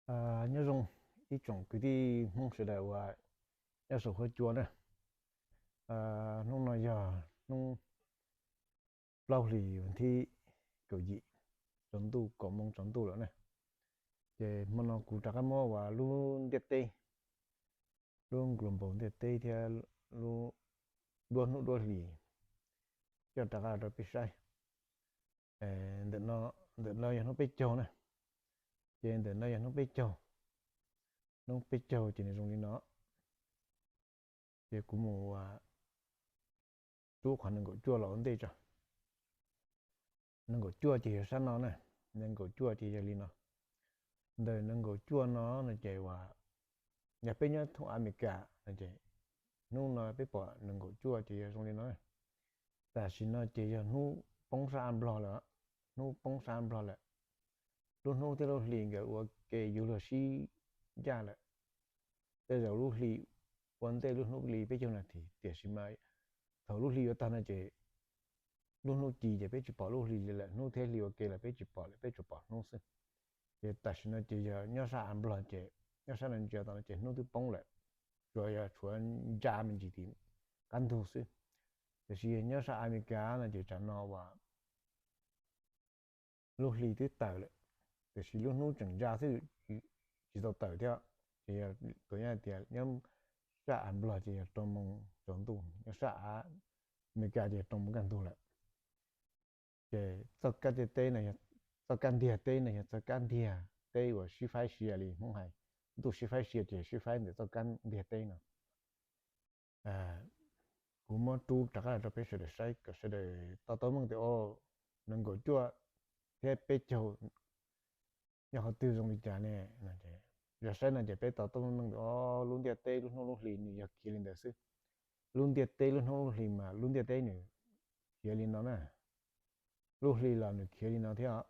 Nyob zoo ib tsoom kwv tij Hmoob sawv daws uas nyob saum huab cua na. Hnub no yog hnub plaub hlis thib kaum yim, tsaus ntuj kaum moos tsaus ntuj lawm na. Ces hmo no kuv rov qab muab uas lub ntiaj teb, lub global ntiaj teb thiab lub duab hnub duab hlis coj rov qab rau peb saib. Ntawm no yog hnub peb caug na, ces ntawm no yog hnub peb caug. Hnub peb caug ces nws zoo li no. Ces kuv mus rub qhov nees nkaum cuaj los ua ntej tso. Nees nkaum cuaj ces yog sab no na, nees nkaum cuaj ces yog li no. Ntawm nees nkaum cuaj no no ces uas yog peb nyob thoob Amelikas no ces hnub no peb pom nees nkaum cuaj ces yog zoo li no. Tam sim no ces yog hnub poob sab av Nplog lawm, hnub poob sab av Nplog lawm. Lub hnub thiab lub hli nkawd ua ke yuav luag sib ncaj lawm. Tej zaum lub hli ua ntej lub hnub li peb caug nas this, tiam sis mas thaum lub hli yuav tag no ces lub hnub ci ces peb tsis pom lub hli li lawm, hnub thiab hli ua ke los peb tsis pom lawm, peb tsuas pom hnub xwb. Ces tam sim no ces yog nyob sab av Nplog ces nyob sab no ntsia tau no ces hnub twb poob lawm, tsuas yog tshuav ntsa me ntsis tim qab ntug xwb. Tiam sis yog nyob sab Amelikas no ces tsam no uas lub hli twb tawm lawm, tiam sis lub hnub tseem ntsa xwb, tsis tau tawm thiab. Ces yog tus nyob tias nyob sab av Nplog ces yog rau moos tsaus ntuj, nyob sab av Amelikas ces yog rau moos kaj ntug lawm. Ces txoj kab ntiag teb no, txoj kab ntiag teb no yog txoj kab ntiag teb uas sib faib sia li Hmoob hais, ntuj sib faib sia ces sib faib ntawm txoj kab ntiag teb no. Kuv muab rub rov qab los rau peb sawv daws saib kom sawv daws to taub meej tias o, nees nkaum cuaj thiab peb caug nyob qhov twg zoo li cas ne. Yog saib no ces peb to taub meej tias o, lub ntiaj teb lub hnub lub hli nws yog khiav li ntawd xwb. Lub ntiaj teb lub hnub lub hli mas lub ntiaj teb nws khiav li no na, lub hli los nws khiav li no thiab,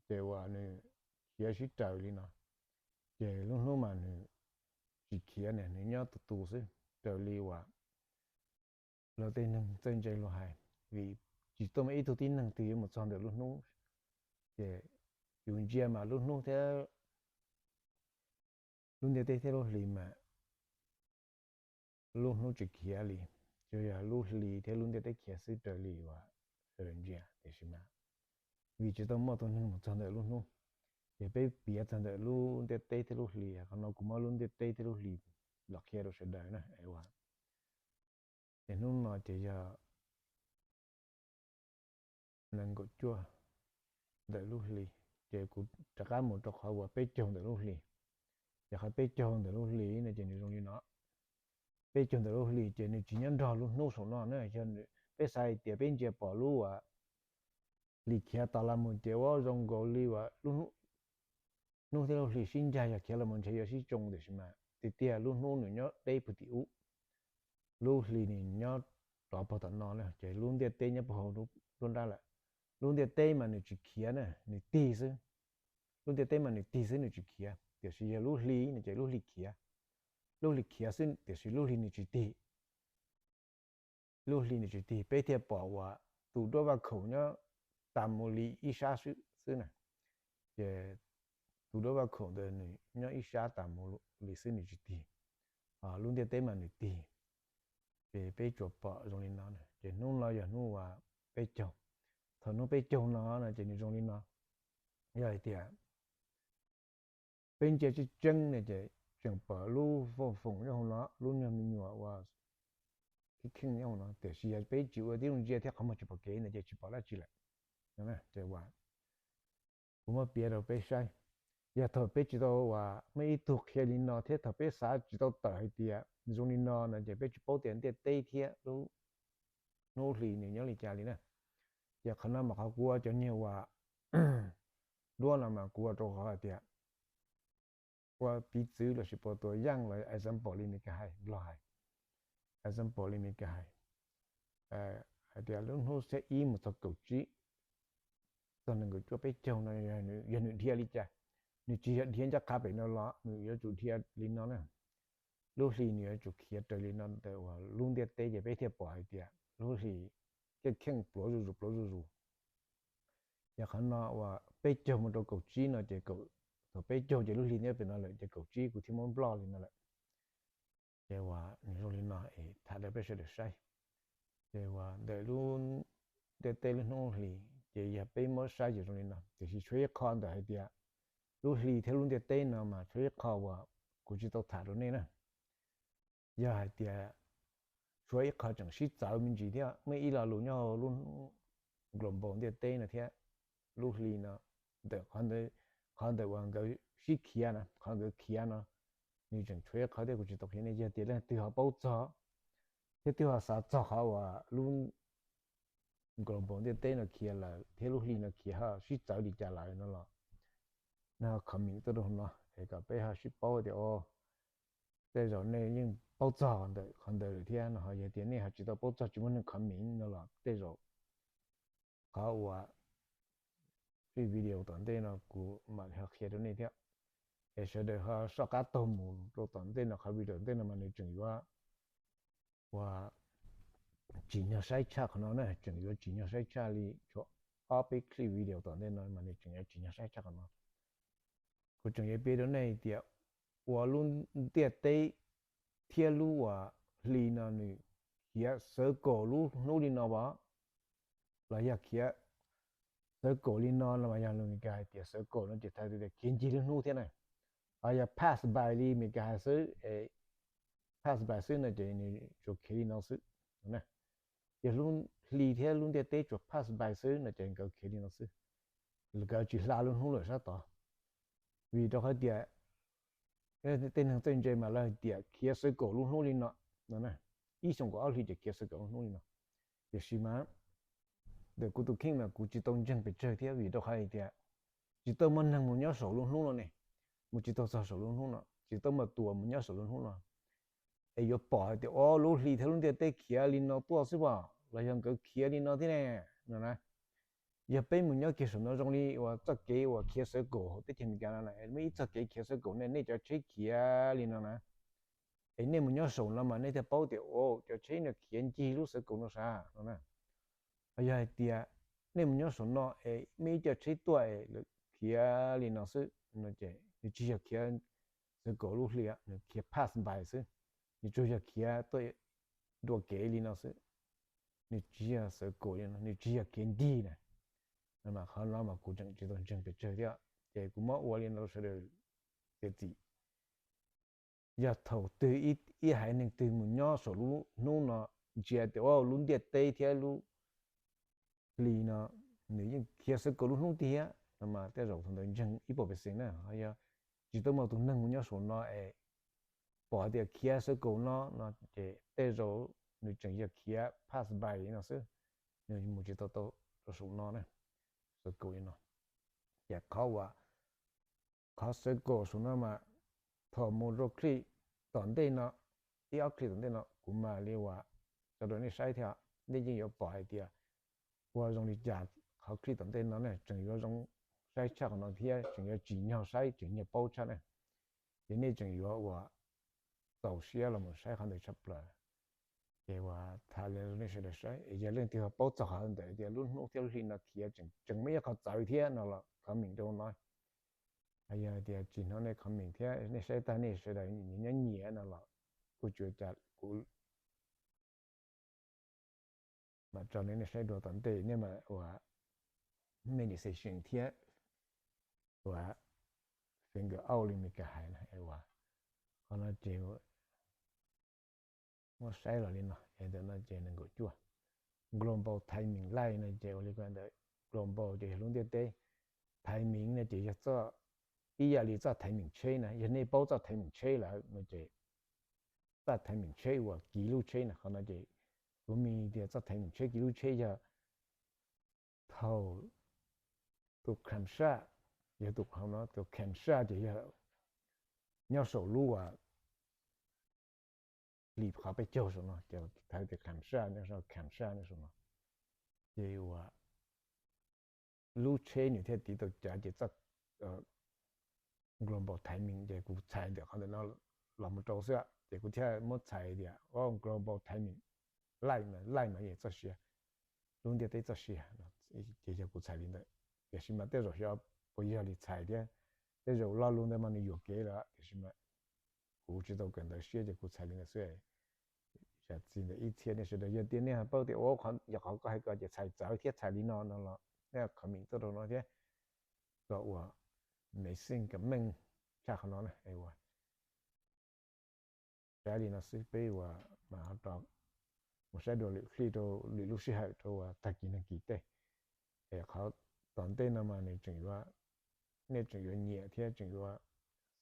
ces uas nws khiav sib raws li no, ces lub hnub mas nws tsis khiav ne, nws nyob tus tus xwb, raws li uas luag tej neeg txawj ntse luag hais, vim tsis tuaj muaj ib tug tib neeg twg yuav mus txog ntawm lub hnub. Ces yus ntsia mas lub hnub thiab lub ntiaj teb thiab lub hli mas lub hnub tsis khiav li, tsuas yog lub hli thiab lub ntiaj teb khiav xwb raws li uas sawv daws ntsia. Tiam sis mas vim tsis tau muaj tus neeg mus txog ntawm lub hnub, ces peb piav txog ntawm lub ntiaj teb thiab lub hli. Qhov no kuv muab lub ntiaj teb thiab lub hli los qhia rau sawv daws na. Ces hnub no ces yog nees nkaum cuaj ntawm lub hli, ces kuv rov qab mus rau qhov uas peb caug ntawm lub hli. Ces qhov peb caug ntawm lub hli no ces nws zoo li no. Peb caug ntawm lub hli ces nws tsis nyob nrog lub hnub saum no na, yog peb xav hais tias peb ntsia pom lub uas hli khiav tas los mus ces ua zoo nkaus li uas lub hnub thiab lub hli sib ncag, yog khiav los mus ntshe yuav sib tsoo, tiam sis mas tiag tiag lub hnub nws nyob deb puag tim ub, lub hli nws nyob rov puag tom no na, ces lub ntiaj teb nyob puag hauv nruab nrab lawm. Lub ntiaj teb mas nws tsis khiav na, nws tig xwb. Lub ntiaj teb mas nws tig xwb nws tsis khiav, tiam sis yog lub hli no ces lub hli khiav. Lub hli khiav xwb tiam sis lub hli nws tsis tig. Lub hli nws tsis tig, peb thiaj pom uas tus duab vaj khaum nyob tas mus li ib sab xwb na. Ces tus duab vaj khaum ntawd nws nyob ib sab tas mus li xwb nws tsis tig, lub ntiaj teb mas nws tig. Ces peb tsuas pom zoo li no, ces hnub no yog hnub uas peb caug. Thaum hnub peb caug no no ces nws zoo li no. Yog hais tias peb ntsia tseeb tseeb ne ces tseem pom lub foom foom nyob hauv no, lub nyuag me nyuam uas kheej kheej nyob hauv no, tiam sis yog peb tsis ua tib zoo ntsia thiab qhov muag tsis pom kev ntawd ces tsis pom dab tsi lawm. Ces uas kuv muab piav rau peb saib, yog thaum peb tsis tau uas muaj ib tug qhia li no thiab thaum peb xav tsis tau tawm hais tias zoo li no no ces peb tsis paub tias ntiaj teb thiab lub hnub hli nws nyob li cas li na. Ces qhov no mas qhov kuv ua cov niag uas duab no mas kuv ua rau qhov hais tias ua piv txwv lossis puas tua yaj los example li Meskas hais, Nplog hais, example li Meskas hais, hais tias lub hnub xiab ib mus txog kaum tsib, txog nees nkaum cuaj peb caug no yog nws dhia li cas, nws tsis yog dhia ncaj qha pem no los nws yuav tsum dhia li no na. Lub hli nws yuav tsum khiav raws li no ntawm uas lub ntiaj teb ces peb thiaj pom hais tias lub hli kheej kheej pluav zuj zus pluav zuj zus. Yog qhov no uas peb caug mus rau kaum tsib no ces kaum, thaum peb caug ces lub hli nyob pem no lawm ces kaum tsib kuv thiaj muab block li no lawm. Ces uas nws zoo li no es tham rau peb sawv daws saib. Ces uas ntawm lub ntiaj teb lub hnub hli ces yog peb muab saib ces zoo li no, tiam sis tshuav ib qho ntawm hais tias lub hli thiab lub ntiaj teb no mas tshuav ib qho uas kuv tsis tau tham rau nej na. Yog hais tias tshuav ib qho tseem sib txawv me ntsis thiab, muaj ib lo lus nyob hauv lub global ntiaj teb no thiab lub hli no, ntawm qhov ntawd, qhov ntawm uas nkawd sib khiav na, qhov nkawd khiav no, nws tseem tshuav ib qho thiab kuv tsis tau qhia nej. Yog tias leej twg ho paub txog thiab twb ho xav txog qhov uas lub global ntiaj teb no khiav lawm thiab lub hli no khiav ho sib txawv li cas lawm no los, nej ho comment tuaj rau hauv no es kom peb ho sib paub tias o, tej zaum nej yeej paub txog ntawm qhov ntawd lawm thiab no, ho yog tias nej ho tsis tau paub txog tsis muaj neeg comment no los tej zaum qhov uas video tom ntej no kuv mam li ho qhia rau nej thiab. Es sawv daws ho soj qab taug mus rau tom ntej no, qhov video tom ntej no mas nws tseem yuav uas tsim nyog saib tshaj qhov no na, tseem yuav tsim nyog saib tshaj li tshuav ob peb clip video tom ntej no mas nws tseem yuav tsim nyog saib tshaj qhov no. Kuv tseem yuav piav rau nej tias ua lub ntiaj teb thiab lub uas hli no nws khiav xav kaum lub hnub li no as, los yog khiav xav kaum li no no mas yog lus Meskas hais tias xav kaum no ces thaum tias khiav ncig lub hnub thiab na. Ho yog pass by li Meskas hais xwb, pass by xwb no ces nws tsuas khiav li no xwb. Yog lub hli thiab lub ntiaj teb tsuas pass by xwb no ces nkawd khiav li no xwb, nkawd tsis hla lub hnub lawm sab tod. Vim rau qhov tias tej neeg txawj ntse mas lawv hais tias khiav xav kaum lub hnub li no, no na, ib xyoos kaum ob hli ces khiav xav kaum lub hnub li no. Tiam sis mas ntawm kuv tus kheej mas kuv tsis tau ntseeg pes tsawg thiab, vim rau qhov hais tias tsis tau muaj neeg mus nyob saum lub hnub no ne, mus tsis tau txog saum lub hnub no, tsis tau muaj tus mus nyob saum lub hnub no es yuav pom hais tias o lub hli thiab lub ntiaj teb khiav li no tuaj xwb as, los yog nkawd khiav li no thiab ne, no na. Yog peb mus nyob kiag saum no zoo li uas txoj kev uas khiav xav kaum hauv teb chaws Amelikas no na, muaj ib txoj kev khiav xav kaum ne, nej cov tsheb khiav li no na. Es nej mus nyob saum no mas nej thiaj paub tias o cov tsheb no khiav ncig lub xav kaum no sav no na. Ho yog hais tias nej mus nyob saum no es muaj ib co tsheb tuaj es lawv khiav li no xwb no ces nws tsis yog khiav xav kaum lub hli, nws khiav pass by xwb, nws tsuas yog khiav tuaj dua kev li no xwb, nws tsis yog xav kaum li no, nws tsis yog khiav ncig na. Mas qhov no mas kuv tseem tsis tau ntseeg pes tsawg thiab, ces kuv muab ua li no rau sawv daws txiav txim. Yog thaum twg ib haiv neeg twg mus nyob saum lub hnub no ntsia tias o lub ntiaj teb thiab lub hli no nws yeej khiav xav kaum lub hnub tiag no mas tej zaum thaum ntawd ntseeg ib puas percent na. Ho yog tsis tau muaj tus neeg mus nyob saum no es pom tias khiav xav kaum no no ces tej zaum nws tseem yog khiav pass by li no xwb, nws mus tsis tau tau rau saum no na, xav kaum li no. Ces qhov uas qhov xav kaum saum no mas thaum mus rau clip tom ntej no, ib ob clip tom ntej no kuv mam li uas tso rau nej saib thiab, nej yeej yuav pom hais tias ua zoo li cas. Qhov clip tom ntej no ne tseem yuav zoo saib tshaj qhov no thiab, tseem yuav tsim nyog saib, tseem nyog paub tshaj na. Ces nej tseem yuav uas txaus siab los mus saib qhov ntawd tshaj plaws. Ces uas tham li nej sawv daws saib, yog leej twg ho paub txog qhov ntawd tias lub hnub thiab lub hli no khiav tseem muaj ib qho txawv thiab no los comment rau no. Yog tias tsis hnov nej comment thiab nej saib tag nej sawv daws nyiam nyob nyiam no los kuj tsis ua cas, kuv mam tso nej saib dua tom ntej nej mas uas meditation thiab uas finger out li Meskas hais na, uas qhov no ces muab saib los li no, ntawm no ces nees nkaum cuaj. Global Timing Light no ces ua li ko ntawd, global ces yog lub ntiaj teb, timing no ces yog txoj, ib yam li txoj timing tsheb na, yog nej paub txoj timing tsheb lawm no ces txoj timing tsheb uas kiv lub tsheb na, qhov no ces kuv mis tias txoj timing tsheb kiv lub tsheb yog thaum tus crankshaft, yog tus hauv no tus crankshaft ces yog nyob saum lub uas hli qhov peb caug saum no ces thaiv tias crankshaft, crankshaft nyob saum no. Ces uas lub tsheb nws thiaj tiv tau cav ces txoj global timing ces kuv txhais ntawm qhov ntawm no los mus rau xwb ces kuv thiaj muab txhais tias global timing light, light mas yog txoj sia, lub ntiaj teb txoj sia, ces yog kuv txhais li ntawd. Tiam sis mas tej zaum xyov puas yog li txhais thiab, Tej zaum lo lus ntawd mas nws yuam kev lawm, tiam sis mas kuv tsis tau kawm ntawv siab ces kuv txhais li ntawd xwb. Zam txim ntawm ib txhia nej sawv daws, yog tias nej ho paub tias ua yog qhov koj hais ko ces txhais txawv thiab txhais li no no los nej comment tuaj rau no thiab, kom ua meej xeej kom meej tshaj qhov no na. Saib li no xwb peb ua mas ho rov mus saib dua lwm hli rau lwm lub sij hawm rau uas tag kis nag kis tej. Es qhov tom ntej no mas nws tseem yuav, nej tseem yuav nyiam thiab tseem yuav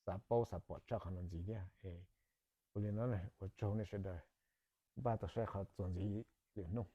xav paub xav pom tshaj qhov no ntxiv thiab. Ua li no ua tsaug nej sawv daws npaj tau saib qhov txuas ntxiv lwm hnub.